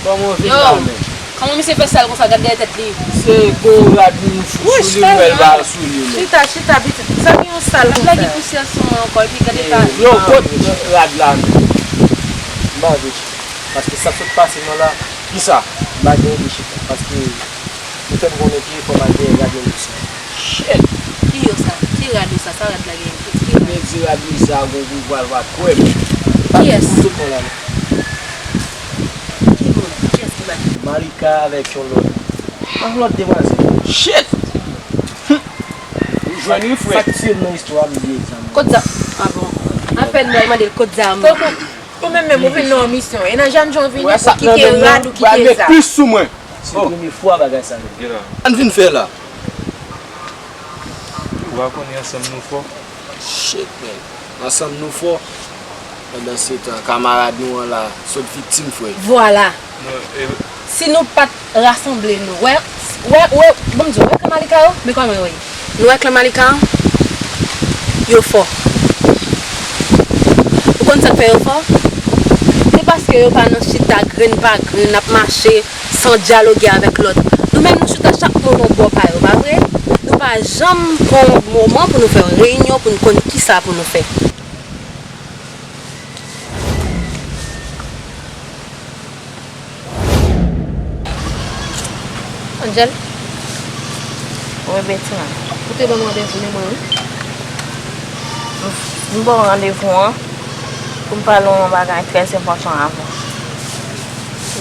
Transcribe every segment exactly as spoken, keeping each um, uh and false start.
Kòman w vin la menm? Kòman misye fè sal konsa? Gad dèyè tèt li. Se gwo rad moun fout sou li, m wè l pa sou li menm. Chita, chita, pitit. Sa ki yon sal konsa? Ap lage pousyè sou mwen ankò, epi gade pa. Yo, kot rad la menm? M pa vle chita. Paske sa k sot pase nan la, kisa? M pa gen de chita. Paske ou fè m konnen ke fò m al dèyè rad yo osi. Shit! Ki yo sa? Ki rad yo sa? Sa rad la gen? Ki rad? Men di rad li sa gon gwo vwal, va kwè m. Kiyès? Tout moun la menm. Ki moun? Kiyès ki bat? Malika avèk yon lòt. Yon lòt demwazèl. Shit! Ou jwenn wi, frè. Sa k tiye m nan istwa a, m bliye zam. Kot zam? Ah bon. Apèn mwen mande l kot zam. Ou menm menm, ou vin nan yon misyon. E nan jan jan w vini, ou kite rad, ou kite sa. Plis sou mwen. Se premye fwa bagay sa rive. Sa n vin fè la? Ou pa konnen ansanm nou fò? Shit, man. Ansanm nou fò. Pandan se tan, kamarad nou an la sot viktim, frè. Vwala. Si nou pa t rasanble nou, wè, wè, wè, ban m di w, wè klan Malika yo, men kòman yo ye. Nou wè klan Malika an, yo fò. Ou konn sa k fè yo fò? Se paske yo pa nan chita grenn pa grenn, ap mache san dyaloge avèk lòt. Nou menm, nou chita chak moun yon bò pa yo, pa vre? Nou pa janm pran yon moman pou nou fè yon reyinyon, pou nou konn kisa pou nou fè. Angel? Wi, Bettina. Ou te ban m randevou, men mwen, wi. M, m ba w randevou an pou m pale w yon bagay trè enpòtan avè w.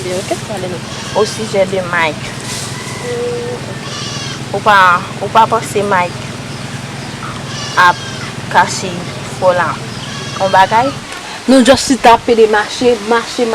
Ebyen, oke, pale non. O sijè de Mike. Ou pa, ou pa panse Mike ap kache Frola yon bagay? Nou just chita ap pede mache, mache, mache.